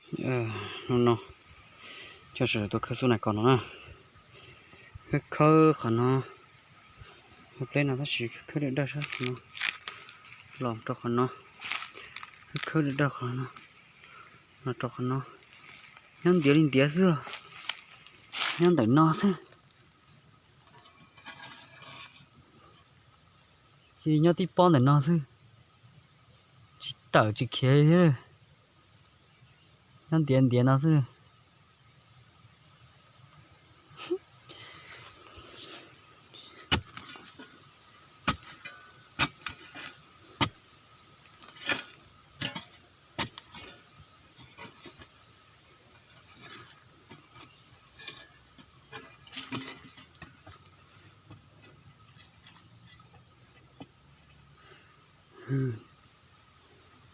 Hnub no coj sawv daws tuaj khawb xub nas kos no na. Khawb khawb qhov no, ua pleb no tab sis khawb dawb dawg sab no, los rau qhov no, khawb khawb dawb dawg qhov no, los rau qhov no. Nyob ntiav li ntiav xwb, nyob ntawm no xwb. Ces nyob tib pob ntawm no xwb, tsis tawm tsis khiav li thiab. Nyob ntiav ntiav no xwb.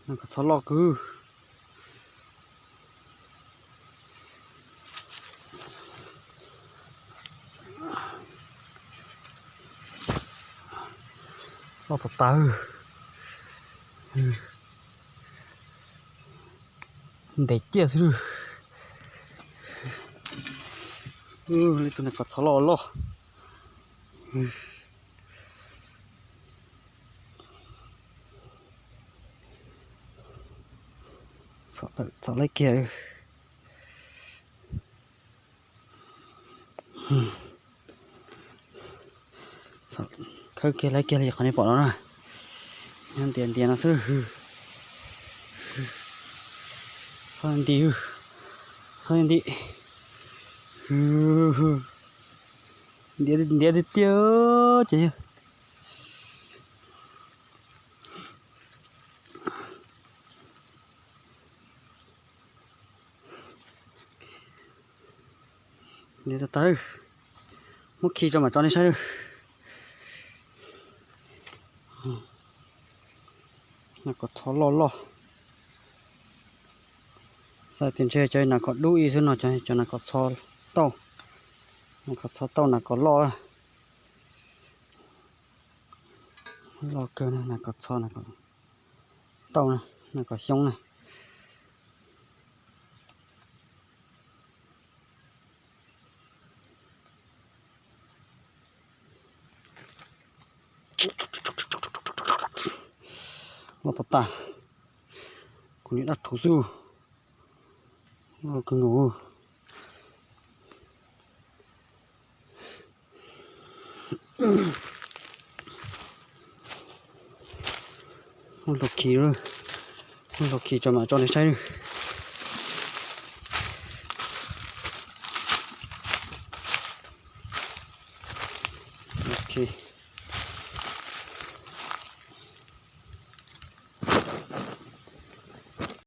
Nas kos txhob loj kawg. Loj tas tas. Ntev ciaj xwb. Tus nas kos txhob loj loj. Txhob laib kiag. Khawb kiag laib kiag li qhov nej pom no na. Nyob ntiav ntiav no xwb. Txhob nti, txhob nti. Ntiav ntiav tiag tiag ces yog. Ntiav tas tas, muab khi tso mam tso nej saib. Nas kos txhob loj loj. Txawm tias ntshe cov nas kos dub ib xwb no, cov nas kos txhob tauj, nas kos txhob tauj nas kos loj. Loj kawg na, nas kos txhob, nas kos tauj, nas kos xyoob na. Loj tas tas, kuv niam dab rhuv xwb. Loj kawg nkaus. Muab hlo khi, muab hlo khi tso mam tso nej saib. Ok.